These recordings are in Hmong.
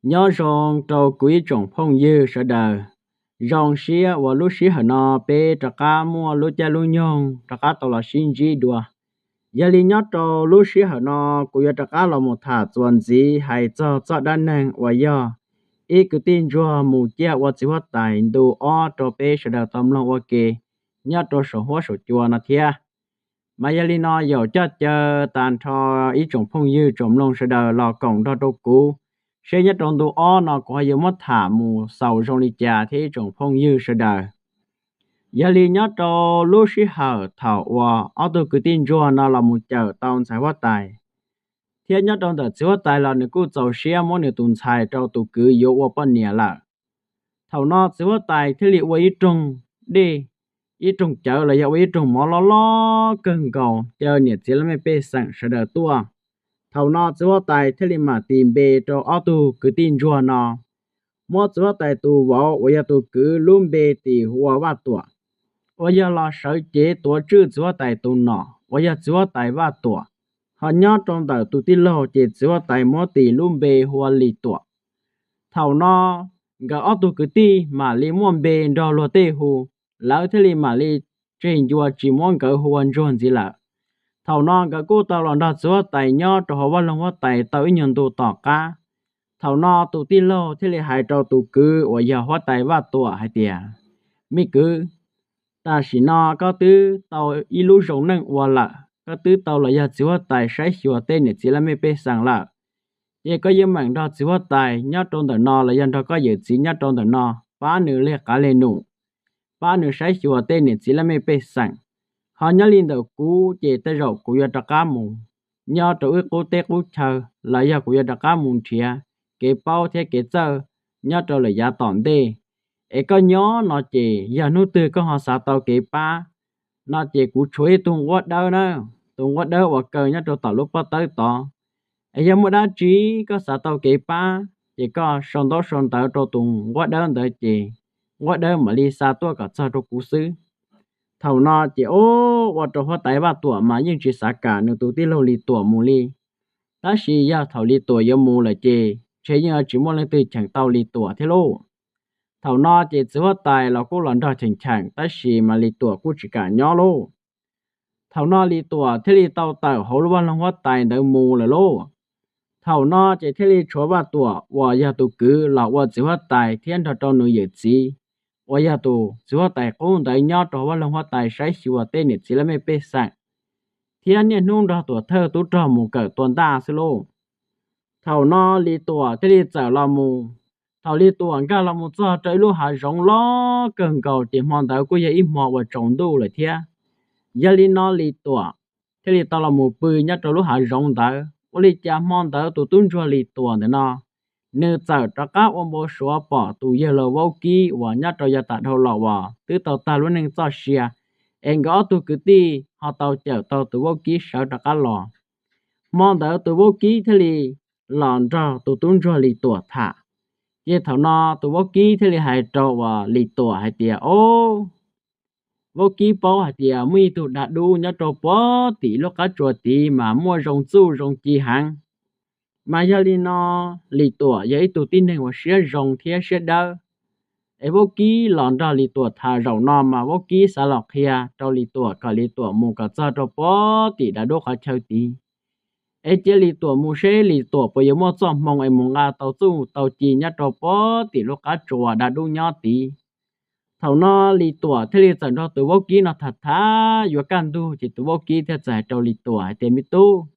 Nyob zoo rau kuv ib tsoom phooj ywg sawv daws. Zoo siab uas lub sij hawm no peb rov qab muaj lub caij lub nyoog rov qab tau los sib ntsib dua. Yog li nyob rau lub sij hawm no kuv yuav rov qab los mus tham txuas ntxiv hais txog txoj dab neeg uas yog ib kwv tij ntsuag mus ciaj ua txiv huab tais ntu ob rau peb sawv daws tau mloog ua ke nyob rau saum huab saum cua no thiab. Mas yog li no yaum coj caw tas nrho ib tsoom phooj ywg tsoom mloog sawv daws los koom nrog rau kuv, seb nyob rau ntu ob no kuv ho yuav muab tham mus xaus zoo li cas thiab ib tsoom phooj ywg sawv daws. Yog li nyob rau lub sij hawm thaum uas ob tug kwv tij ntsuag no los mus cawm tau ntxhais huab tais, thiab nyob rau ntawm txiv huab tais los nws kuj txaus siab muab nws tus ntxhais rau tus kwv yuav ua poj niam lawm. Thaum no txiv huab tais thiaj li ua ib roog dej, ib roog cawv los yog ua ib roog mov loj loj kawg nkaus caw niam txiv laj mej pej xeem sawv daws tuaj. Thaum no txiv huab tais thiaj li mam tis npe rau ob tug kwv tij ntsuag no, muab txiv huab tais tus vauv uas yog tus kwv lub npe tis hu ua Vaj Tuam, uas yog los sawv cev tuav tswj txiv huab tais tus nom uas yog txiv huab tais Vaj Tuam. Ho nyob rau ntawm tus tij laug ces txiv huab tais muab tis lub npe hu ua Lis Tuam. Thaum no nkawd ob tug kwv tij mam li muaj npe nrog luag tej hu, lawv thiaj li mam li tseg ncua tsis muab nkawd hu ua ntsuag ntxiv lawm. Thaum no nkawd kuj tau los nrog txiv huab tais nyob rau hauv vaj loog huab tais tau ib nyuag ntu tom qab. Thaum no tus tij laug thiaj li hais rau tus kwv uas yog huab tais Vaj Tuam hais tias, Me kwv, tam sim no koj twb tau ib lub zoo neej ua lawm, koj twb tau los yog txiv huab tais saib xyuas tej niam txiv laj mej pej xeem lawm, ces koj yeej meem nrog txiv huab tais nyob rau ntawm no los yog nrog koj yawm txiv nyob rau ntawm no pab nws li qav li num, pab nws saib xyuas tej niam txiv laj mej pej xeem. Ho nyob li ntawm kuv ces tej zaum kuv yuav rov qab mus nyob rau wb qub teb qub chaw los yog kuv yuav rov qab mus nrhiav kev paub thiab kev txawj nyob rau lawm yav tom ntej. Es koj nyob no ces yog hnub twg koj ho xav tau kev pab no ces kuv tshuav ib tug nquab dawb na, tus nquab dawb uas kaw nyob rau tom lub pob tawb tod. Es yog muaj dab tsi koj xav tau kev pab ces koj sau ntaub sau ntawv rau tus nquab dawb ntawd ces nquab dawb mam li xa tuaj kom txog rau kuv xwb. Thaum no ces ua rau huab tais Vaj Tuam mas yeej tsis xav kam nws tus tij laug Lis Tuam mus li. Tab sis yog thaum Lis Tuam yuav mus lawm ces ntshe yeej tsis muaj leej twg cheem tau Lis Tuam thiab lauj. Thaum no ces txiv huab tais los kuj los nrog cheem cheem tab sis mas Lis Tuam kuj tsis kam nyob lauj. Thaum no Lis Tuam thiaj li tau tawm hauv lub vaj loog huab tais ntawd mus lawm lauj. Thaum no ces thiaj li tshuav Vaj Tuam uas yog tus kwv los ua txiv huab tais thiab nrog rau nws yawm txiv uas yog tus txiv huab tais qub ntawd nyob rau hauv vaj loog huab tais saib xyuas tej niam txiv laj mej pej xeem, thiab niaj hnub nrog tuam thawj tub rog mus kawm tua ntaj xwb lauj. Thaum no Lis Tuam thiaj li txawm los mus. Thaum Lis Tuam nkag los mus txog rau ib lub hav zoov loj kawg nkaus ces hmo ntawd kuj yog ib hmo uas tsaus ntuj lawm thiab. Yog li no Lis Tuam thiaj li tau los mus pw nyob rau lub hav zoov ntawd. Ua li cas hmo ntawd tus tub ntsuag Lis Tuam ntawm no nws txawm rov qab ua npau suav pom tus yawg laus Vaub Kib uas nyob rau yav tas dhau los uas twb tau tag lub neej txoj sia, es nkawd ob tug kwv tij ho tau cawm tau tus Vaub Kib sawv rov qab los. Hmo ntawd tus Vaub Kib thiaj li los nrog tus tub ntsuag Lis Tuam tham. Ces thaum no tus Vaub Kib thiaj li hais rau uas Lis Tuam hais tias, Au, Vaub Kib paub hais tias muaj ib tug dav dub nyob rau puag tim lub qab tsuas tid mas muaj zoo txuj zoo ci heev. Mas yog li no, Lis Tuam yog ib tug tib neeg uas siab zoo thiab siab dawb. Es Vaub Kib los nrog Lis Tuam tham zaum no mas Vaub Kib xav los qhia rau Lis Tuam kom Lis Tuam mus kom txog rau puag tim dav dub qhov chaw tid. Es cia Lis Tuam mus seb Lis Tuam puas yuav muaj txoj hmoo es mus nqa tau txuj tau ci nyob rau puag tim lub qab tsuas dav dub nyob tid. Thaum no Lis Tuam thiaj li txawm nrog tus Vaub Kib no tham tham yuav kaj ntug ces tus Vaub Kib thiaj txawm hais rau Lis Tuam hais tias, Me tub,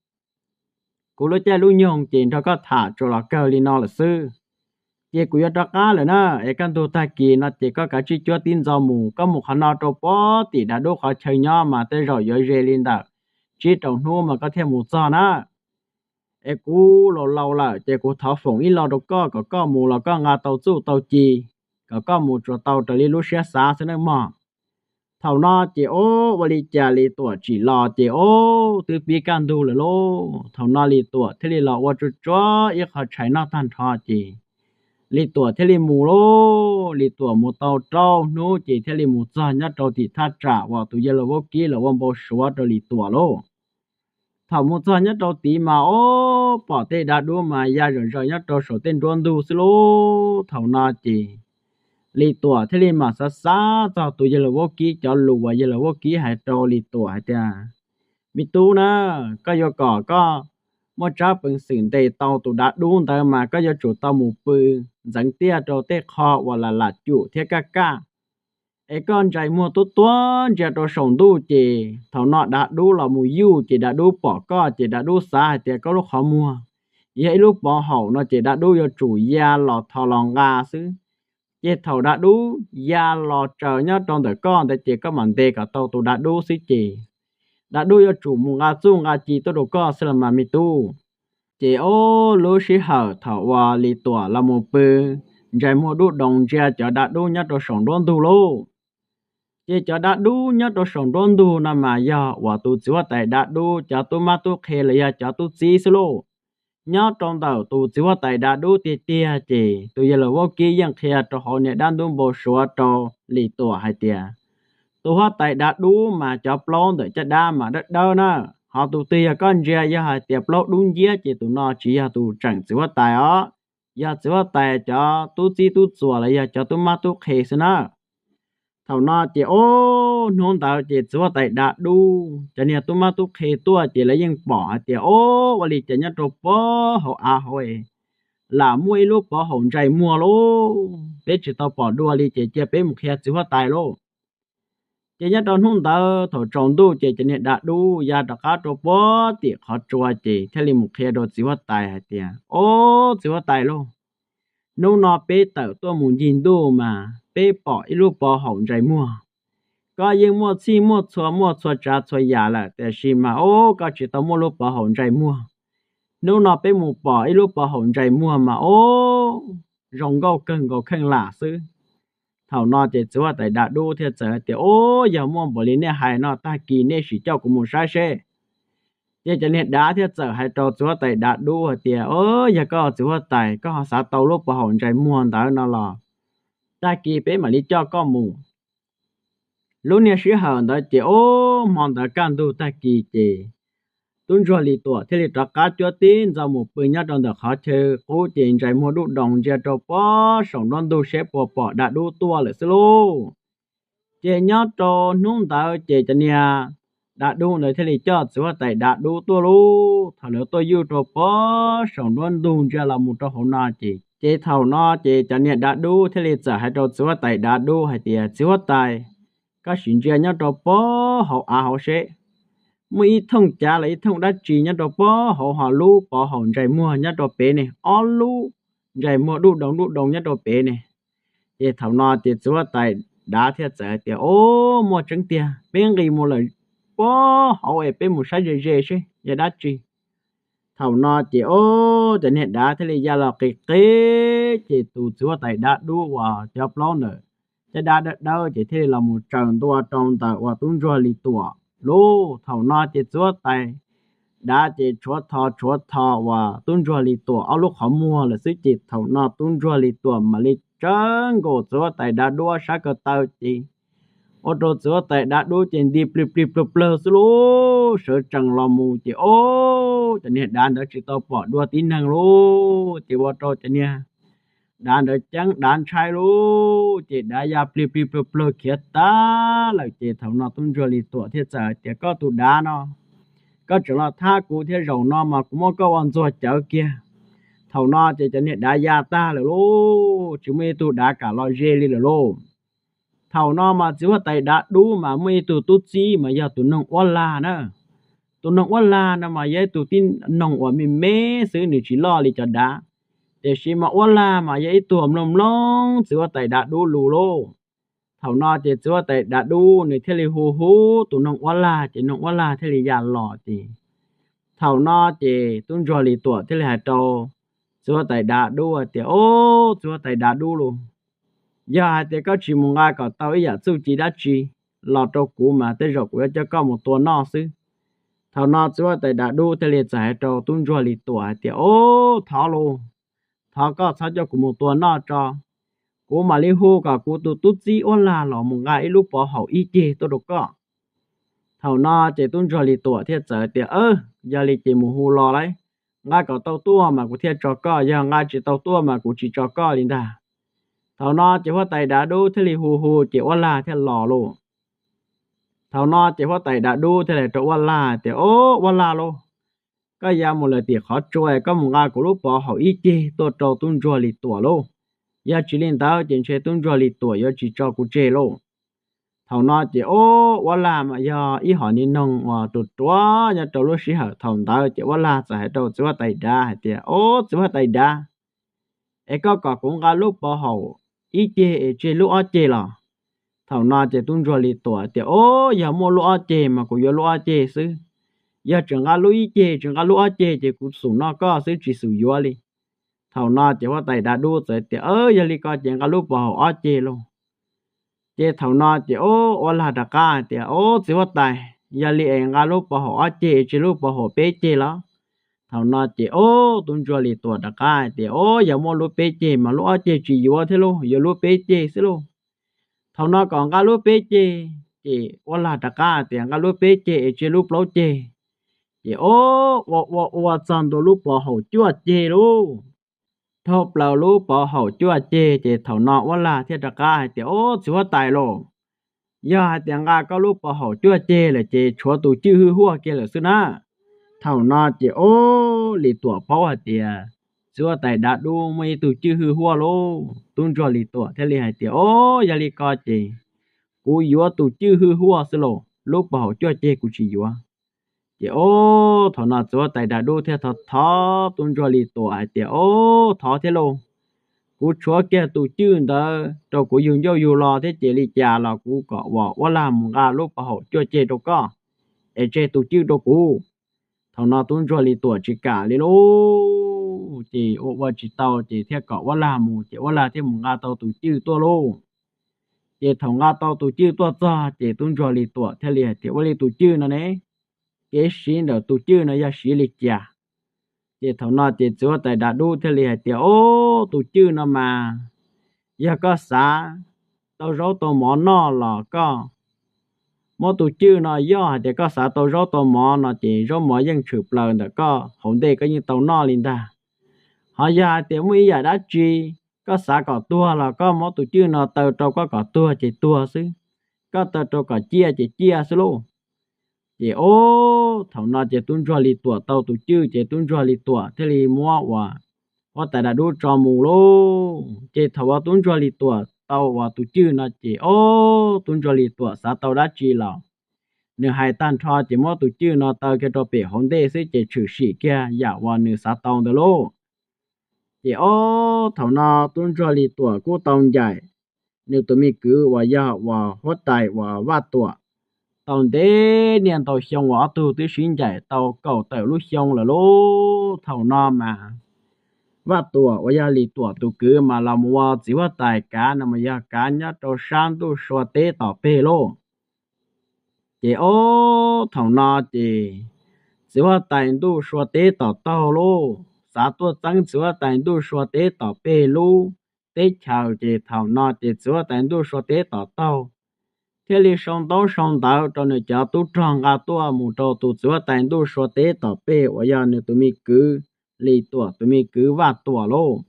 kuv lub caij lub nyoog ces nrog koj tham tsuas los kawg li no lawm xwb. Ces kuv yuav rov qab lawm na, es kaj ntug tag kis no ces koj kav tsij cuab tib ntxo mus, koj mus qhov no rau puag tim dav dub qhov chaw nyob mas tej zaum yuav ze li ntawm tsib rau hnub mas koj thiaj mus txog na. Es kuv laus laus lawm ces kuv thov foom ib lo rau koj kom koj mus los koj nqa tau txuj tau ci, kom koj mus tsuas tau raws li lub siab xav xwb nawb mog. Thaum no ces ua li cas Lis Tuam tsim los ces ua twb pib kaj ntug lawm lauj. Thaum no Lis Tuam thiaj li los ua tsuag tsuag ib qho tshais noj tag nrho ces Lis Tuam thiaj li mus lauj. Lis Tuam mus tau rau hnub ces thiaj li mus txog nyob rau tim thaj tsam uas tus yawg laus Vaub Kib los ua npau suav rau Lis Tuam lauj. Thaum mus txog nyob rau tid mas ob pom tej dav dub mas ya zom zaws nyob rau saum tej nruab ntug xwb lauj. Thaum no ces Lis Tuam thiaj li mam xav xav txog tus yawg laus vaub kib cov lus uas yawg laus vaub kib hais rau Lis Tuam hais tias, me tub na, koj yuav kom koj muaj tsab peev xwm ntes tau tus dav dub ntawd mas koj yuav tsum tau mus pw ntxeev tiaj rau tej qho uas lam lam cum thiab kaj kaj, es koj ntsais muag tuab tuab ntsia rau saum ntuj ces thaum no dav dub los mus yuj ces dav dub pom koj ces dav dub xav hais tias koj lub qhov muag yog ib lub pov haum no ces dav dub yuav tsum ya los thov los nqa xwb. Ces thaum dav dub ya los tsaws nyob rau ntawm koj ntawd ces koj mam ntes kom tau tus dav dub xwb ces dav dub yuav tsum mus nqa txuj nqa ci tuaj rau koj xwb los mas me tub. Ces ob lub sij hawm thaum uas Lis Tuam los mus pw ntsais muag dub doos ntsia cov dav dub nyob rau saum nruab ntug lauj. Ces cov dav dub nyob rau saum nruab ntug no mas yog uas tus txiv huab tais dav dub cov tub mab tub qhe los yog cov tub txib xwb lauj. Nyob rau ntawm tus txiv huab tais dav dub tiag tiag ces tus yawg laus vaub kib yeej qhia rau hauv niag dab ntub npau suav rau Lis Tuam hais tias, tus huab tais dav dub mas cov plaub ntawm caj dab mas dawb dawb na, ho tus twg yog koj ntsia yog hais tias plaub dub nciab ces tus no tsis yog tus tseem txiv huab tais os, yog txiv huab tais cov tub txib tub txuas los yog cov tub mab tub qhe xwb na. Thaum no ces ob hnub ntawd ces txiv huab tais dav dub cov niag tub mab tub qhe tuaj ces lawv yeej pom hais tias ob ua li cas nyob rau pov hauv av hauv lam muaj ib lub pov haum ntsais muag lauj, peb tsis tau pom dua li ces cia peb mus qhia txiv huab tais lauj. Ces nyob rau hnub ntawd thaum tsaus ntuj ces cov niag dav dub ya rov qab rau puag tim qhov tsua ces thiaj li mus qhia rau txiv huab tais hais tias, ob txiv huab tais lauj, hnub no peb tawm tuaj mus ncig ntuj mas peb pom ib lub pov haum ntsais muag. Koj yeej muaj txhij muaj txhua muaj txhua tsav txhua yam lawm tiam sis mas ob koj tsis tau muaj lub pov haum ntsais muag. Hnub no peb mus pom ib lub pov haum ntsais muag mas ob zoo nkauj kawg nkaus kheej lam xwb. Thaum no ces txiv huab tais dav dub thiaj txawm hais tias, ob yog muaj npaum li nej hais no tag kis nej sim coj kuv mus saib seb. Ces cov niag dav thiaj txawm hais rau txiv huab tais dav dub hais tias, ob yog koj txiv huab tais koj ho xav tau lub pov haum ntsais muag ntawd no los tag kis peb mam li coj koj mus. Lub niag sij hawm ntawd ces ob hmo ntawd kaj ntug tag kis ces tub ntsuag Lis Tuam thiaj li rov qab cuab tib ntxo mus pw nyob rau ntawm qhov chaw qub ces ntsais muag dub doos ntsia rau pov saum nruab ntug seb puas pom dav dub tuaj lawm xwb lauj. Ces nyob rau hnub ntawd ces cov niag dav dub ntawd thiaj li coj txiv huab tais dav dub tuaj lauj. Thaum lawv tuaj yuj rau pov saum nruab ntug ntsia los mus rau hauv no ces, ces thaum no ces cov niag dav dub thiaj li txawm hais rau txiv huab tais dav dub hais tias, txiv huab tais, koj sim ntsia nyob rau pov hauv av hauv seb muaj ib thooj cav los ib thooj dab tsi nyob rau pov hauv ho lub pov haum ntsais muag nyob rau pem ne, ob lub ntsais muag dub doos dub doos nyob rau pem ne. Ces thaum no ces txiv huab tais dav thiaj txawm hais tias, ob muaj tseeb tiag, peb nqis mus lawm pov hauv es peb mus saib ze ze seb yog dab tsi. Thaum no ces ob cov niag dav thiaj li ya los qis qis ces tus txiv huab tais dav dub uas cov plaub ntawm caj dab dawb dawb ces thiaj li los mus tsaws ntua rau ntawm uas tub ntsuag Lis Tuam lauj. Thaum no ces txiv huab tais dav ces tshuav tho tshuav tho uas tub ntsuag Lis Tuam ob lub qhov muag lawm xwb ces thaum no tub ntsuag Lis Tuam mam li tsawb nkaus txiv huab tais dav dub sab ko taw ces ua rau txiv huab tais dav dub ces nti plig plig plawg plawg xwb lauj. Sawv tsees los mus ces ob cov niag dav ntawd tsis tau pom dua tib neeg lauj. Ces ua rau cov niag dav ntawd ceeb dav ntshai lauj, ces dav ya plig plig plawg plawg khiav tag lawm. Ces thaum no tub ntsuag Lis Tuam thiaj txawm hais tias, koj tus dav no, koj tseem los thab kuv thiab, zaum no mas kuv muab koj ua ntxuag cawv kiag. Thaum no ces cov niag dav ya tag lawm lauj, tsis muaj ib tug dav kam los ze li lawm lauj. Thaum no mas txiv huab tais dav dub mas muaj ib tug tub txib mas yog tus noog uab lag na. Tus noog uab lag no mas yog ib tug tib noog uas me me xwb, nws tsis loj li cov dav, tiam sis mas uab lag mas yog ib tug mloog mloog txiv huab tais dav dub lus lauj. Thaum no ces txiv huab tais dav dub nws thiaj li hu hu tus noog uab lag ces noog uab lag thiaj li ya los ces thaum no ces tub ntsuag Lis Tuam thiaj li hais rau txiv huab tais dav dub hais tias, ob txiv huab tais dav dub lauj, yog hais tias koj tsis mus nqa kom tau ib yam txuj ci dab tsi los rau kuv mas tej zaum kuv yuav coj koj mus tua noj xwb. Thaum no txiv huab tais dav dub thiaj li txawm hais rau tub ntsuag Lis Tuam hais tias, ob thov lauj, thov koj txhob coj kuv mus tua noj tso, kuv mam li hu kom kuv tus tub txib uab lag los mus nqa ib lub pov haum ib ceg tuaj rau koj. Thaum no ces tub ntsuag Lis Tuam thiaj txawm tias, Yog li ces mus hu los lauj, nqa kom tau tuaj mas kuv thiaj tso koj, yog nqa tsis tau tuaj mas kuv tsis tso koj li ntag. Thaum no ces huab tais Dav Dub thiaj li hu hu ces Uab Lag thiaj los lauj. Thaum no ces huab tais Dav Dub thiaj li rau Uab Lag tias, Ob, Uab Lag lauj, koj ya mus lawm tim qhov tsua, koj mus nqa kuv lub pov haum ib ceg tuaj rau tub ntsuag Lis Tuam lauj. Yog tsis li ntawd ces ntshe tub ntsuag Lis Tuam yuav tsis tso kuv tseg lauj. Thaum no ces ob, Uab Lag mas yog ib hom niag noog uas ruam ruam nyob rau lub sij hawm thaum ntawd ces Uab Lag txawm hais rau txiv huab tais Dav hais tias, Ob, txiv huab tais Dav, es koj kom kuv nqa lub pov haum ib ceg es tseg lub ob ceg los? Thaum no ces tub ntsuag Lis Tuam tias, Ob, yog muaj lub ob ceg mas kuv yuav lub ob ceg xwb. Yog tseem nqa lub ib ceg, tseem nqa lub ob ceg ces kuv xum noj koj xwb tsis xum yuav li. Thaum no ces huab tais Dav Dub txawm tias, Yog li ko ces nqa lub pov haum ob ceg lauj. Ces thaum no ces ob, Uab Lag rov qab hais tias, Ob, txiv huab tais, yog li es nqa lub pov haum ob ceg tseg lub pov haum peb ceg los? Thaum no ces ob, tub ntsuag Lis Tuam rov qab hais tias, Ob, yog muaj lub peb ceg mas lub ob ceg tsis yuav thiab lauj, yuav lub peb ceg xwb lauj. Thaum no kom nqa lub peb ceg, ces Uab Lag rov qab hais tias, Nqa lub peb ceg es tseg lub plaub ceg. Ces ob, ua ua ua txog ntua lub pov haum cuaj ceg lauj. Dhau plaws lub pov haum cuaj ceg ces thaum no Uab Lag thiaj rov qab hais tias, Ob, txiv huab tais lauj, yog hais tias nqa koj lub pov haum cuaj ceg lawm ces tshuav tus cwj hwj huaj kiag lawm xwb na. Thaum no ces ob, Lis Tuam paub hais tias txiv huab tais Dav Dub muaj ib tug cwj hwj huaj lauj. Tub ntsuag Lis Tuam thiaj li hais tias, Ob, yog li ko ces kuv yuav tus cwj hwj huaj xwb lauj, lub pov haum cuaj ceg kuv tsis yuav. Ces ob, thaum no txiv huab tais Dav Dub thiaj thov thov tub ntsuag Lis Tuam hais tias, Ob, thov thiab lauj, kuv tshuav kiag tus cwj ntawd rau kuv yug ncauj yug lo thiab ces li cas los kuv kom uas Uab Lag mus nqa lub pov haum cuaj ceg rau koj, es tseg tus cwj rau kuv. Thaum no tub ntsuag Lis Tuam tsis kam li lauj, ces ua ua tsis tau ces thiaj kom Uab Lag mus, ces Uab Lag thiaj mus nqa tau tus cwj tuaj lauj. Ces thaum nqa tau tus cwj tuaj txog ces tub ntsuag Lis Tuam thiaj li hais tias, Ua li tus cwj no ne, kev siv ntawm tus cwj no yog siv li cas? Ces thaum no ces txiv huab tais Dav Dub thiaj li hais tias, Ob, tus cwj no mas yog koj xav tau zaub tau mov noj los koj muab tus cwj no, yog hais tias koj xav tau zaub tau mov no ces zaub mov yeej tshwm plaws ntawm koj hauv ntej koj yeej tau noj li ntag. Ho yog hais tias muaj ib yam dab tsi koj xav kom tuag los koj muab tus cwj no taw rau koj kom tuag ces tuag xwb, koj taw rau kom ciaj ces ciaj xwb lauj. Ces ob, thaum no ces tub ntsuag Lis Tuam tau tus cwj ces tub ntsuag Lis Tuam thiaj li muab uas huab tais Dav Dub tso mus lauj. Ces thaum uas tub ntsuag Lis Tuam tau uas tus cwj no ces ob, tub ntsuag Lis Tuam xav tau dab tsi los nws hais tag nrho ces muab tus cwj no taw kiag rau pem hauv ntej xwb ces tshwm sim kiag yam uas nws xav tau ntawd lauj. Ces ob, thaum no tub ntsuag Lis Tuam kuj tau ncaim nws tus me kwv uas yog uas huab tais uas Vaj Tuam tau ntev niaj ntau xyoo uas ob tug twb sib ncaim tau kaum tawm lub xyoo lawm lauj. Thaum no mas Vaj Tuam uas yog Lis Tuam tus kwv mas los mus ua txiv huab tais kav no mas yog kav nyob rau sab ntuj sua teb tom peg lauj. Ces ob, thaum no ces txiv huab tais ntuj sua teb tom taug lauj, xav tuaj txeeb txiv huab tais ntuj sua teb tom peg lub teb chaws ces thaum no ces txiv huab tais ntuj sua teb tom taug thiaj li sau ntaub sau ntawv rau nws cov tub rog nqa tuaj mus rau tus txiv huab tais ntuj sua teb tom peg uas yog nws tus me kwv Lis Tuam tus me kwv Vaj Tuam lauj.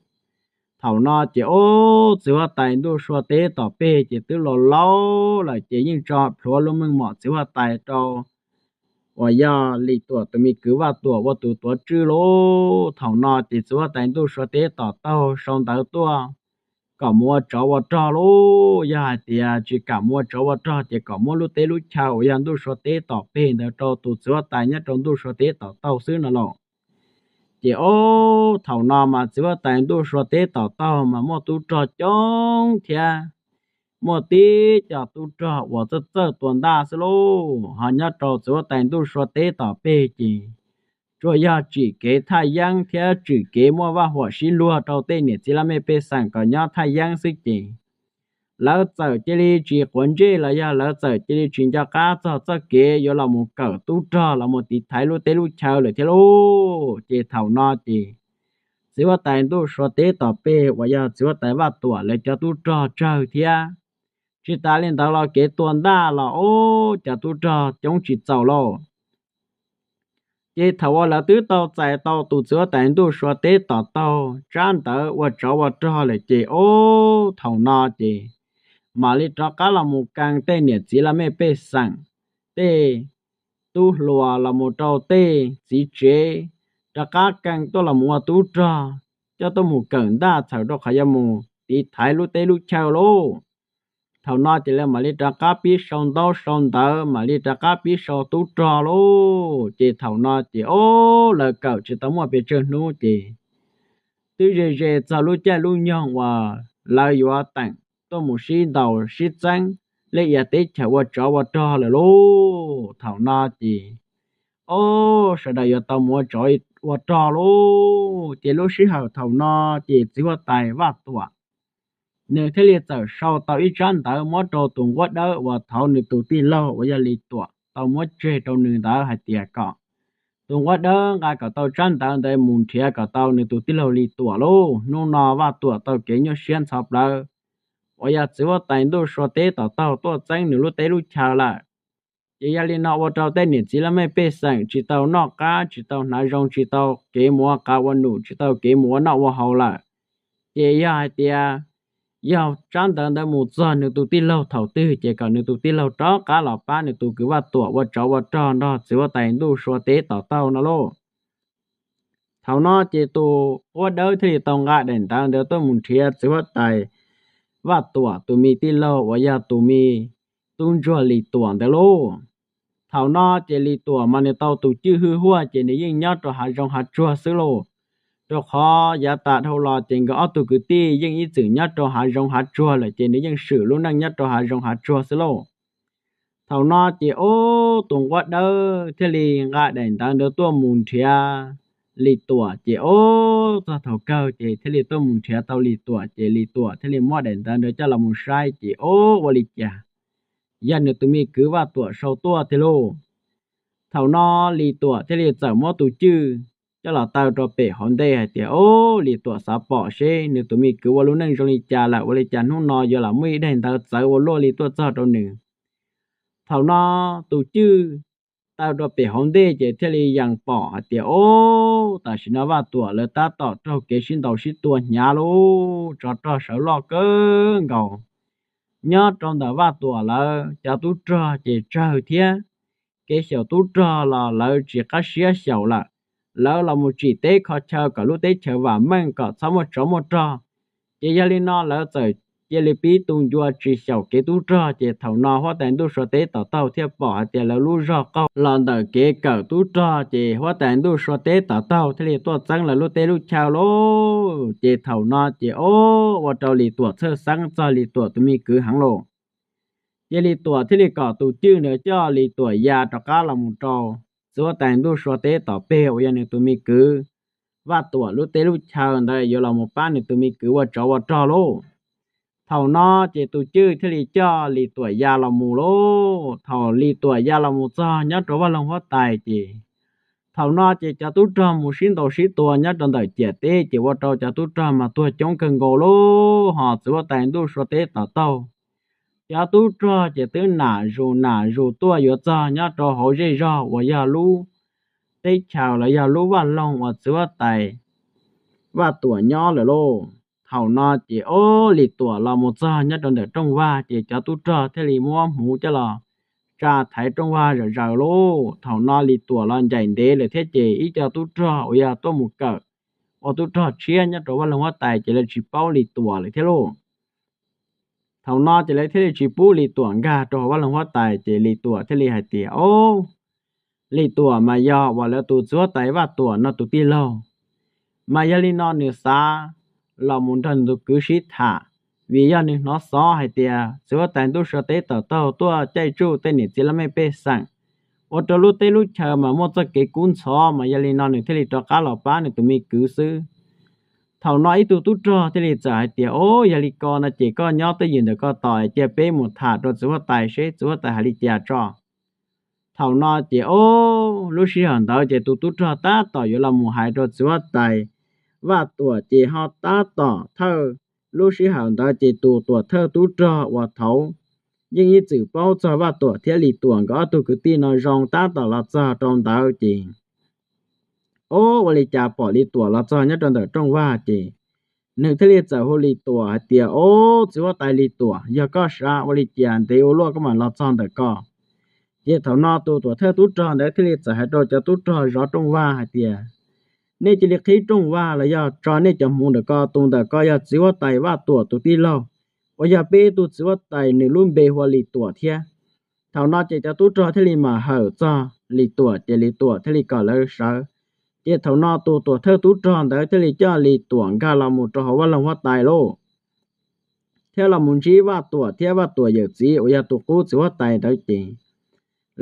Thaum no ces ob, txiv huab tais ntuj sua teb tom peg ces twb los laus lawm ces yeej tso plhuav lub meej mom txiv huab tais rau uas yog Lis Tuam tus me kwv Vaj Tuam ua tus tuav tswj lauj. Thaum no ces txiv huab tais ntuj sua teb tom taug sau ntawv tuaj kom mus ua tsov ua rog lauj. Yog hais tias tsis kam mus ua tsov ua rog ces kom muab lub teb lub chaw uas yog ntuj sua teb tom peg ntawd rau tus txiv huab tais nyob rau ntuj sua teb tom taug xwb no lauj. Ces ob, thaum no mas txiv huab tais ntuj sua teb tom taug mas muaj tub rog coob thiab, muaj tib co tub rog uas txawj txawj tua ntaj xwb lauj. Ho nyob rau txiv huab tais ntuj sua teb tom peg ces tsuas yog tsim kev thaj yeeb thiab tsim kev muaj vaj huam sib luag rau tej niam txiv laj mej pej xeem kom nyob thaj yeeb xwb ces lawv txawm cia li tsis quav ntsej los yog lawv txawm cia li tsis nco qab txog txoj kev yuav los mus kawm tub rog los mus tiv thaiv lub teb lub chaw lawm thiab lauj. Ces thaum no ces txiv huab tais ntuj sua teb tom peg uas yog txiv huab tais Vaj Tuam lawv cov tub rog tsawg thiab, Tsis tas li ntawd los kev tua ntaj los ub cov tub rog coob tsis txaus lauj. Ces thaum uas lawv twb tau txais tau tus txiv huab tais ntuj sua teb tom taug tsab ntawv ua tsov ua rog lawm ces ub thaum no ces mam li rov qab los mus kees tej niam txiv laj mej pej xeem, tej tub hluas los mus rau tej txiv tsev, rov qab kees tuaj los mus ua tub rog, coj tuaj mus kawm ntaj txhawm rau qhov yuav mus tiv thaiv lub teb lub chaw lauj. Thaum no ces lawv mam li rov qab pib sau ntaub sau ntawv, mam li rov qab pib sau tub rog lauj. Ces thaum no ces ub lawv kawm tsis tau muaj pes tsawg hnub ces twb ze ze txog lub caij lub nyoog uas lawv yuav teem tuaj mus sib ntaus sib txeeb lej ia teb chaws ua tsov ua rog lawm lauj. Thaum no ces ub sawv daws yuav tau mus ua tsov ua rog lauj. Ces lub sij hawm thaum no ces txiv huab tais Vaj Tuam nws thiaj li txawm sau tau ib tsab ntawv muab rau tus nquab dawb uas thaud nws tus tij laug uas yog Lis Tuam tau muab tseg rau nws ntawd hais tias kom tus nquab dawb nqa kom tau tsab ntawv ntawd mus nrhiav kom tau nws tus tij laug Lis Tuam lauj. Hnub no Vaj Tuam tau kev nyuaj siab ntxhov plawv uas yog txiv huab tais ntuj sua teb tom taug tuaj txeeb nws lub teb lub chaw lawm. Ces yog li no ua rau tej niam txiv laj mej pej xeem tsis tau noj qab, tsis tau hnav zoo, tsis tau kev mus ua qav ua num, tsis tau kev mus ua noj ua haus lawm. Ces yog hais tias yog tsab ntawv ntawd mus txog nws tus tij laug thaum twg ces kom nws tus tij laug rov qab los pab nws tus kwv Vaj Tuam ua tsov ua rog nrog txiv huab tais ntuj sua teb tom taug no lauj. Thaum no ces tus nquab dawb thiaj li tau nqa daim ntawv ntawd tuaj mus nrhiav txiv huab tais Vaj Tuam tus me tij laug uas yog tus me tub ntsuag Lis Tuam ntawd lauj. Thaum no ces Lis Tuam mas nws tau tus cwj hwj huaj ces nws yeej nyob rau hav zoov hav tsuag xwb lauj. Rau qhov yav tas dhau los ces nkawd ob tug kwv tij yeej ib txwm nyob rau hav zoov hav tsuag lawm ces nws yeej swm lub neej nyob rau hav zoov hav tsuag xwb lauj. Thaum no ces ub tus nquab dawb thiaj li nqa daim ntawv ntawd tuaj mus nrhiav Lis Tuam ces ub txog thaum kawg ces thiaj li tuaj mus nrhiav tau Lis Tuam ces Lis Tuam thiaj li muab daim ntawv ntawd coj los mus saib ces ub ua li cas yog nws tus me kwv Vaj Tuam sau tuaj tiag lauj. Thaum no Lis Tuam thiaj li txawm muab tus cwj coj los taw rau pem hauv ntej hais tias, Ub, Lis Tuam xav pom seb nws tus me kwv ua lub neej zoo li cas lawm, ua li cas hnub no yuav los muaj ib daim ntawv txawv ua luaj li tuaj txog rau nws. Thaum no tus cwj taw rau pem hauv ntej ces thiaj li yees pom hais tias, Ub, tam sim no Vaj Tuam lawv tab tom raug kev sib ntaus sib tua hnyav lauj, tsov rog sawv loj kawg nkaus. Nyob rau ntawm Vaj Tuam lawv cov tub rog ces tsawg thiab, kev xyaum tub rog los lawv tsis qab siab xyaum lawm. Lawv los mus tsim teb kho chaw kom lub teb chaws vam meej kom txhob muaj tsov muaj rog. Ces yog li no lawv txawm cia li pib tu ncua tsis xyaum kev tub rog. Ces thaum no huab tais ntuj sua teb tom taug thiaj pom hais tias lawv lub zog qaug los ntawm kev kawm tub rog, ces huab tais ntuj sua teb tom taug thiaj li tuaj txeeb lawv lub teb lub chaw lauj. Ces thaum no ces ub, ua rau Lis Tuam txhawj xeeb txog Lis Tuam tus me kwv heev lauj. Ces Lis Tuam thiaj li kom tus cwj ntawd coj Lis Tuam ya rov qab los mus rau txiv huab tais ntuj sua teb tom peg uas yog nws tus me kwv Vaj Tuam lub teb lub chaw ntawd yuav los mus pab nws tus me kwv ua tsov ua rog lauj. Thaum no ces tus cwj thiaj li coj Lis Tuam ya los mus lauj. Thaum Lis Tuam ya los mus txog nyob rau vaj loog huab tais ces thaum no ces cov tub rog mus sib ntaus sib tua nyob rau ntawm ciam teb ces ua rau cov tub rog mas tuag coob kawg nkaus lauj. Ho txiv huab tais ntuj sua teb tom taug, cov tub rog ces twb nam zus nam zus tuaj yuav txog nyob rau hauv zej zog uas yog lub teb chaws los yog lub vaj loog uas txiv huab tais Vaj Tuam nyob lawm lauj. Thaum no ces ub, Lis Tuam los mus txog nyob rau ntawm rooj vag ces cov tub rog thiaj li muab hmuv coj los tsa thaiv rooj vag zom zaws lauj. Thaum no Lis Tuam los ncaim ntev lawm thiab ces ib co tub rog uas yog tuaj mus kawm ua tub rog tshiab nyob rau vaj loog huab tais ces lawv tsis paub Lis Tuam lawm thiab lauj. Thaum no ces lawv thiaj li tsis pub Lis Tuam nkag rau hauv vaj loog huab tais ces Lis Tuam thiaj li hais tias, Ob, Lis Tuam mas yog uas lawv tus txiv huab tais Vaj Tuam no tus tij laug, mas yog li no nws xav los mus nrog nws tus kwv sib tham, vim yog nws hnov xov hais tias txiv huab tais ntuj sua teb tom taug tuaj caij tsuj tej niam txiv laj mej pej xeem, ua rau lub teb lub chaw mas muaj txoj kev kub ntxhov, mas yog li no nws thiaj li rov qab los pab nws tus me kwv xwb. Thaum no ib tug tub rog thiaj li txawm hais tias, Ob, yog li ko no ces koj nyob twj ywm ntawm ko tos cia peb mus tham rau txiv huab tais seb txiv huab tais hais li cas tso. Thaum no ces ob, lub sij hawm ntawd ces tus tub rog tab tom yuav los mus hais rau txiv huab tais Vaj Tuam ces ho tab tom thawj, lub sij hawm ntawd ces tus tuam thawj tub rog uas thaud yeej ib txwm paub txog Vaj Tuam thiab Lis Tuam nkawd ob tug kwv tij no zoo tab tom los txog rau ntawd ces, o, ua li cas pom Lis Tuam los txog nyob rau ntawm rooj vag ces nws thiaj li txawm hu Lis Tuam hais tias, o, txiv huab tais Lis Tuam, yog koj sav, ua li cas ntev ua luaj koj mam los txog ntawm ko? Ces thaum no tus tuam thawj tub rog ntawd thiaj li txawm hais rau cov tub rog zov rooj vag hais tias, nej cia li qhib rooj vag los yog tso nej cov hmuv ntawm ko, tus ntawm ko yog txiv huab tais Vaj Tuam tus tij laug, uas yog peb tug txiv huab tais nws lub npe hu ua Lis Tuam thiab. Thaum no ces cov tub rog thiaj li mam hawm txog Lis Tuam ces Lis Tuam thiaj li kom lawv sawv. Ces thaum no tus tuam thawj tub rog ntawd thiaj li coj Lis Tuam nkag los mus rau hauv vaj loog huab tais lauj, thiab los mus ntsib Vaj Tuam thiab Vaj Tuam yawm txiv uas yog tus qub txiv huab tais ntawd ces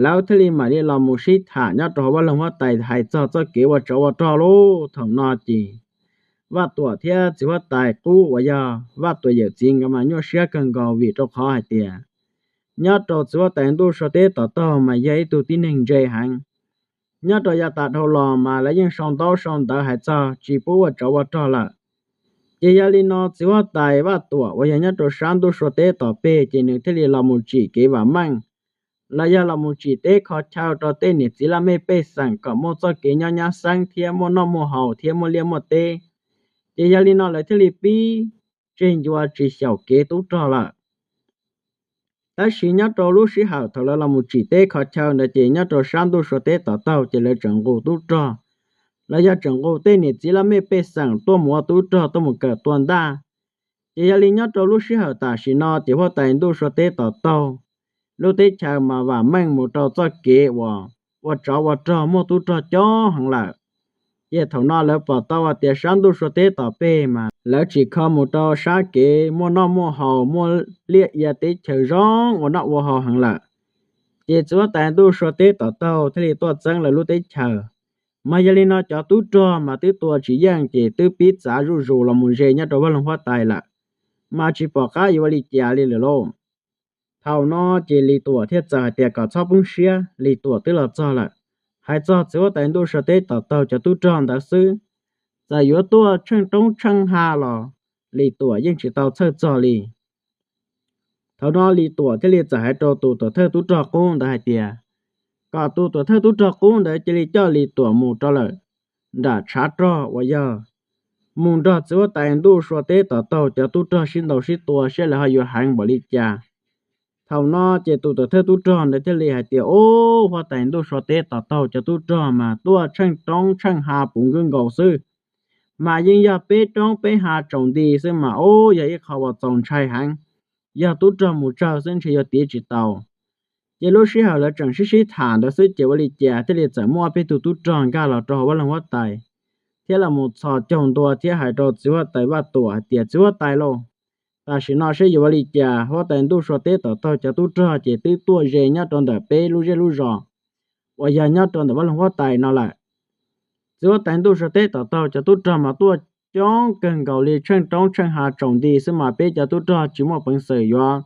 lawv thiaj li mam li los mus sib tham nyob rau hauv vaj loog huab tais hais txog txoj kev ua tsov ua rog lauj. Thaum no ces Vaj Tuam thiab txiv huab tais qub uas yog Vaj Tuam yawm txiv nkawd mas nyuaj siab kawg nkaus vim rau qhov hais tias nyob rau txiv huab tais ntuj sua teb tom taug mas yog ib tug tib neeg ntse heev. Nyob rau yav tas dhau los mas lawv yeej sau ntaub sau ntawv hais txog tsis pub ua tsov ua rog lawm. Ces yog li no txiv huab tais Vaj Tuam uas yog nyob rau sab ntuj sua teb tom peg ces nws thiaj li los mus tsim kev vam meej los yog los mus tsim teb kho chaw rau tej niam txiv laj mej pej xeem kom muaj txoj kev nyob nyab xeeb thiab muaj noj muaj haus thiab muaj liaj muaj teb. Ces yog li no lawv thiaj li pib tseg ncua tsis xyaum kev tub rog lawm. Tab sis nyob rau lub sij hawm thaum lawv los mus tsim teb kho chaw ntawd ces nyob rau sab ntuj sua teb tom taug ces lawv tseem nqus tub rog los yog tseem nqus tej niam txiv laj mej pej xeem tuaj mus ua tub rog tuaj mus kawm tua ntaj. Ces yog li nyob rau lub sij hawm tam sim no ces huab tais ntuj sua teb tom taug lub teb chaws mas vam meej mus rau txoj kev uas ua tsov ua rog muaj tub rog coob heev lawm. Ces thaum no lawv pom tau hais tias sab ntuj sua teb tom peg mas lawv tsim kho mus rau sab kev muaj noj muaj haus muaj liaj ia teb chaws zoo ua noj ua haus heev lawm. Ces txiv huab tais ntuj sua teb tom taug thiaj li tuaj txeeb lawv lub teb chaws. Mas yog li no cov tub rog mas twb tua tsis yeej ces twb pib txav zuj zus los mus ze nyob rau vaj loog huab tais lawm, mas tsis pom qab yuav ua li cas li lawm lauj. Thaum no ces Lis Tuam thiaj txawm hais tias kom txhob poob siab, Lis Tuam twb los txog lawm. Hais txog txiv huab tais ntuj sua teb tom taug cov tub rog ntawd xwb, txawm yuav tuaj tsheej roob tsheej ha los Lis Tuam yeej tsis tau txhawj txog li. Thaum no Lis Tuam thiaj li txawm hais rau tus tuam thawj tub rog qub ntawd hais tias kom tus tuam thawj tub rog qub ntawd cia li coj Lis Tuam mus rau lawm nram tshav rog uas yog mus nrog txiv huab tais ntuj sua teb tom taug cov tub rog sib ntaus sib tua saib lawv ho yuav heev npaum li cas. Thaum no ces tus tuam thawj tub rog ntawd thiaj li hais tias, ub, huab tais ntuj sua teb tom taug cov tub rog mas tuaj tsheej roob tsheej ha puv nkaus nkaus xwb, mas yeej yog peb roob peb ha tsaus nti xwb mas ub yog ib qho uas txaus ntshai heev. Yog tub rog mus tsawg xwb ntshe yuav tiv tsis tau. Ces lub sij hawm lawv tseem sib sib tham ntawd xwb ces ua li cas thiaj li txawm muaj peb tug tub rog nkag los rau hauv vaj loog huab tais, thiab los mus txhos caug ntua thiab hais rau txiv huab tais Vaj Tuam hais tias, txiv huab tais lauj, tam sim no saib yuav ua li cas, huab tais ntuj sua teb tom taug cov tub rog ces twb tuaj ze nyob rau ntawm peb lub zej lub zos uas yog nyob rau ntawm vaj loog huab tais no lawm. Txiv huab tais ntuj sua teb tom taug cov tub rog mas tuaj coob kawg nkaus li, tsheej roob tsheej ha tsaus nti xwb mas peb cov tub rog tsis muaj peev xwm yuav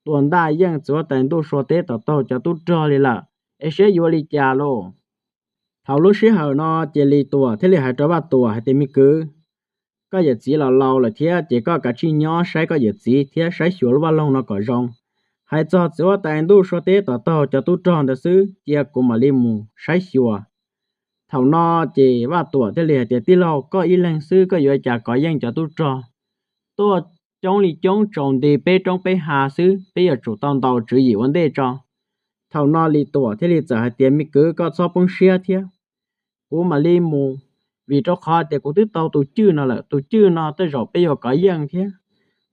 tua ntaj yeej txiv huab tais ntuj sua teb tom taug cov tub rog li lawm, es saib yuav ua li cas lauj. Thaum lub sij hawm no ces Lis Tuam thiaj li hais rau Vaj Tuam hais tias, me kwv, koj yawm txiv los laus lawm thiab ces koj kav tsij nyob saib koj yawm txiv thiab saib xyuas lub vaj loog no kom zoo. Hais txog txiv huab tais ntuj sua teb tom taug cov tub rog ntawd xwb cia kuv mam li mus saib xyuas. Thaum no ces Vaj Tuam thiaj li hais tias, tij laug, koj ib leeg xwb koj yuav cas kov yeej cov tub rog tuaj coob li coob tsaus nti peb roob peb ha xwb, peb yuav tsum tau ntaus tswv yim ua ntej tso. Thaum no Lis Tuam thiaj li txawm hais tias, me kwv, koj txhob poob siab thiab, kuv mam li mus, vim rau qhov tias kuv twb tau tus cwj no lawm, tus cwj no tej zaum peb yuav kov yeej thiab.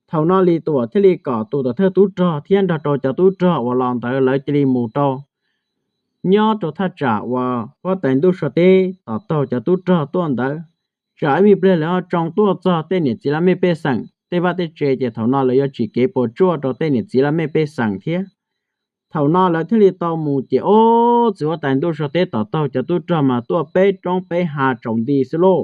Thaum no Lis Tuam thiaj li kom tus tuam thawj tub rog thiab nrog rau cov tub rog uas los ntawd lawv cia li mus rau nyob rau thaj tsam uas huab tais ntuj sua teb tom taug cov tub rog tuaj ntawd. Tsam ib me pliag lawv ho tsoo tuaj txog tej niam txiv laj mej pej xeem tej vaj tej tse ces thaum no lawv yuav tsim kev puas tsuaj rau tej niam txiv laj mej pej xeem thiab. Thaum no lawv thiaj li tau mus ces ub, txiv huab tais ntuj sua teb tom taug cov tub rog mas tuaj peb roob peb ha tsaus nti xwb lauj.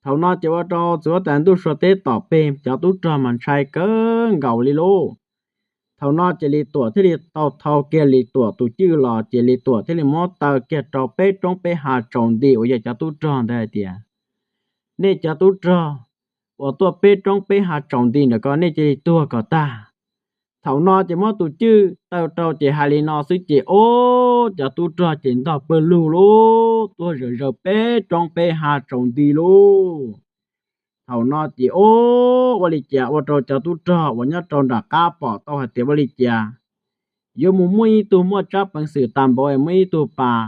Thaum no ces ua rau txiv huab tais ntuj sua teb tom peg cov tub rog mas ntshai kawg nkaus li lauj. Thaum no ces Lis Tuam thiaj li tau thau kiag Lis Tuam tus cwj los ces Lis Tuam thiaj li muab taw kiag rau peb roob peb ha tsaus nti uas yog cov tub rog ntawd hais tias, nej cov tub rog uas tuaj peb roob peb ha tsaus nti ntawm ko nej cia li tuag kom tag. Thaum no ces muab tus cwj taw rau ces hais li no xwb ces ob cov tub rog ces ntog pawg lug lauj, tuag zawm zaws peb roob peb hav tsaus nti lauj. Thaum no ces ob ua li cas ua rau cov tub rog uas nyob rau nram qab pom tau hais tias ua li cas yuav mus muaj ib tug muaj tsab peev xwm tas npaum es muaj ib tug pas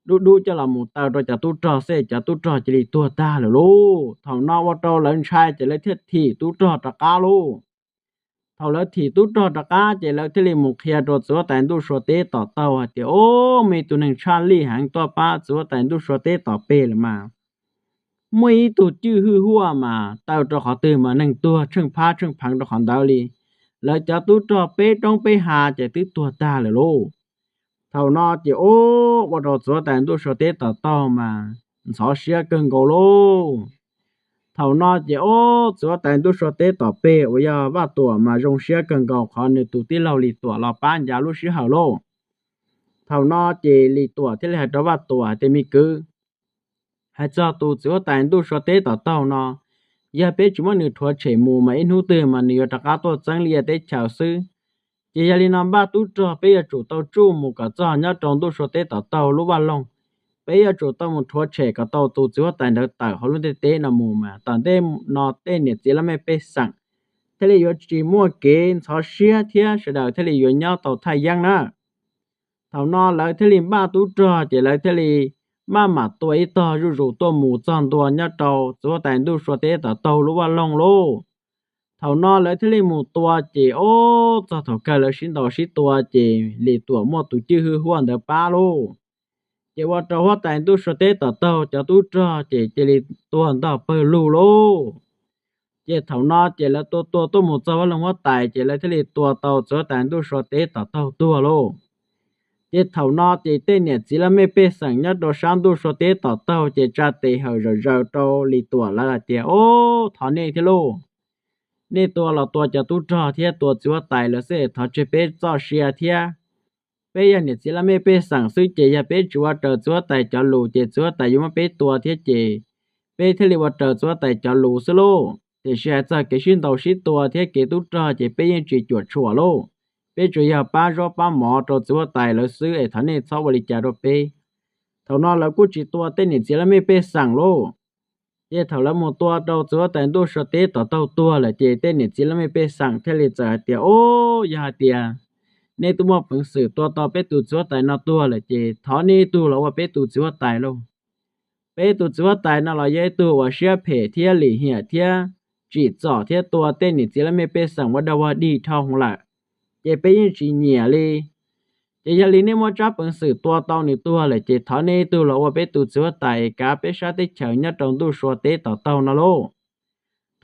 dub dub coj los mus taw rau cov tub rog xwb cov tub rog cia li tuag tag lawm lauj. Thaum no ua rau lawv ntshai ces lawv thiaj thim tub rog rov qab lauj. Thaum lawv thim tub rog rov qab ces lawv thiaj li mus qhia rau txiv huab tais ntuj sua teb tom taug hais tias, Ob, muaj ib tug neeg tshaj lij heev tuaj pab txiv huab tais ntuj sua teb tom peg lawm mas muaj ib tug cwj hwj huaj mas taw rau qhov twg mas neeg tuag tsheej phab tsheej pheev rau qhov ntawd li. Lawv cov tub rog peb roob peb hav ces twb tuag tag lawm lauj. Thaum no ces ob ua rau txiv huab tais ntuj sua teb tom taug mas ntxhov siab kawg nkaus lauj. Thaum no ces ob txiv huab tais ntuj sua teb tom peg uas yog Vaj Tuam mas zoo siab kawg nkaus qhov nws tus tij laug Lis Tuam los pab ncav lub sij hawm lauj. Thaum no ces Lis Tuam thiaj li hais rau Vaj Tuam tias, Me kwv, hais txog tus txiv huab tais ntuj sua teb tom taug no, yog peb tsis muab nws rhuav tshem mus mas ib hnub twg mas nws yuav rov qab tuaj txeeb liaj teb chaws xwb. Ces yog li no npaj tub rog peb yuav tsum tau tsuj mus kom txog nyob rau ntuj sua teb tom taug lub vaj loog. Peb yuav tsum tau mus rhuav tshem kom tau tus txiv huab tais ntawd tawm hauv lub ntiaj teb no mus mas tom ntej no tej niam txiv laj mej pej xeem thiaj li yuav tsis muaj kev ntxhov siab thiab sawv daws thiaj li yuav nyob tau thaj yeeb na. Thaum no lawv thiaj li npaj tub rog ces lawv thiaj li maj mam tua ib tog zuj zus tuaj mus txog ntua nyob rau txiv huab tais ntuj sua teb tom taug lub vaj loog lauj. Thaum no lawv thiaj li mus tua ces ob txog thaum kawg lawv sib ntaus sib tua ces Lis Tuam muaj tus cwj hwj huaj ntawd pab lauj. Ces ua rau huab tais ntuj sua teb tom taug cov tub rog ces cia li tuag ntog pawg lug lauj. Ces thaum no ces lawv tua tua tuaj mus txog vaj loog huab tais ces lawv thiaj li tua tau txiv huab tais ntuj sua teb tom taug tuag lauj. Ces thaum no ces tej niam txiv laj mej pej xeem nyob rau sab ntuj sua teb tom taug ces tsa tes hawm zawm zaws rau Lis Tuam lawv hais tias, Ob, thov nej thiab lauj. Nej tua los tua cov tub rog thiab tua txiv huab tais lawv xwb es thov tseg peb txoj sia thiab. Peb yog niam txiv laj mej pej xeem xwb ces yog peb tsis ua raws txiv huab tais cov lus ces txiv huab tais yuav muab peb tua thiab ces peb thiaj li ua raws txiv huab tais cov lus xwb lauj. Tiam sis hais txog kev sib ntaus sib tua thiab kev tub rog ces peb yeej tsis cuam tshuam lauj. Peb tsuas yog pab zaub pab mov rau txiv huab tais lawv xwb es thov nej txhob ua li cas rau peb. Thaum no lawv kuj tsis tua tej niam txiv laj mej pej xeem lauj. Ces thaum lawv mus tua rau txiv huab tais ntuj sua teb tom taug tuag lawm ces tej niam txiv laj mej pej xeem thiaj li txawm hais tias, Ob, yog hais tias nej twb muaj peev xwm tua tau peb tus txiv huab tais no tuag lawm ces thov nej ib tug los ua peb tus txiv huab tais lauj. Peb tus txiv huab tais no los yog ib tug uas siab phem thiab lim hiam thiab tsim txom thiab tua tej niam txiv laj mej pej xeem ua dog ua dig dhau hwv lawm, ces peb yeej tsis nyiam li. Ces yog li nej muaj tsab peev xwm tua tau nws tuag lawm ces thov nej ib tug los ua peb tus txiv huab tais kav peb sab teb chaws nyob rau ntuj sua teb tom taug no lauj.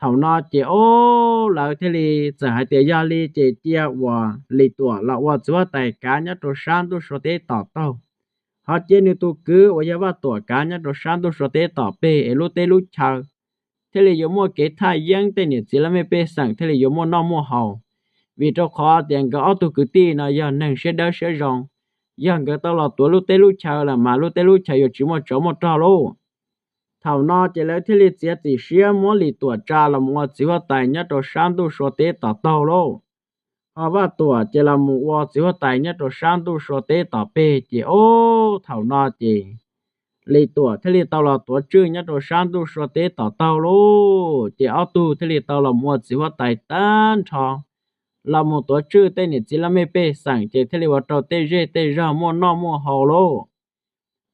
Thaum no ces ob lawv thiaj li txawm hais tias, Yog li ces cia uas Lis Tuam los ua txiv huab tais kav nyob rau sab ntuj sua teb tom taug, ho cia nws tus kwv uas yog Vaj Tuam kav nyob rau sab ntuj sua teb tom peg es lub teb lub chaw thiaj li yuav muaj kev thaj yeeb, tej niam txiv laj mej pej xeem thiaj li yuav muaj noj muaj haus. Vim rau qhov tias nkawd ob tug kwv tij no yog neeg siab dawb siab zoo, yog nkawd tau los tuav lub teb lub chaw lawm mas lub teb lub chaw yuav tsis muaj tsov muaj rog lauj. Thaum no ces lawv thiaj li txiav txim siab muab Lis Tuam tsa los mus ua txiv huab tais nyob rau sab ntuj sua teb tom taug lauj. Ho Vaj Tuam ces los mus ua txiv huab tais nyob rau sab ntuj sua teb tom peg ces ob thaum no ces Lis Tuam thiaj li tau los tuav tswj nyob rau sab ntuj sua teb tom taug lauj. Ces ob tug thiaj li tau los mus ua txiv huab tais tag nrho, los mus tuav tswj tej niam txiv laj mej pej xeem ces thiaj li ua rau tej zej tej zog muaj noj muaj haus lauj.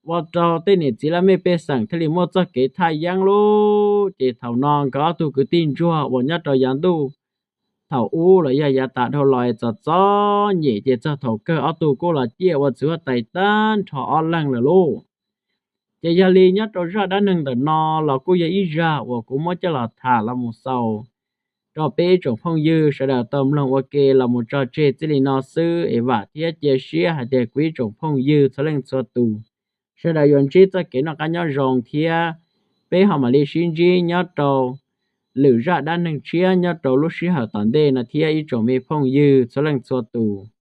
Ua rau tej niam txiv laj mej pej xeem thiaj li muaj txoj kev thaj yeeb lauj. Ces thaum no nkawd ob tug kwv tij ntsuag uas nyob rau yav ntuj thaum ub los yog yav tas dhau los txom txom nyem ces txog thaum kawg ob tug kuj los ciaj ua txiv huab tais tag nrho ob leeg lawm lauj. Ces yog li nyob rau zaj dab neeg ntawm no los kuj yog ib zaj uas kuv muab coj los tham los mus xaus rau peb ib tsoom phooj ywg sawv daws tau mloog ua ke los mus tso tseg txij li no xwb es vam thiab cia siab hais tias kuv ib tsoom phooj ywg txhua leej txhua tus sawv daws yuav ntsib txoj kev noj qab nyob zoo thiab peb ho mam li sib ntsib nyob rau lwm zaj dab neeg tshiab nyob rau lub sij hawm tom ntej no thiab ib tsoom me phooj ywg txhua leej txhua tus.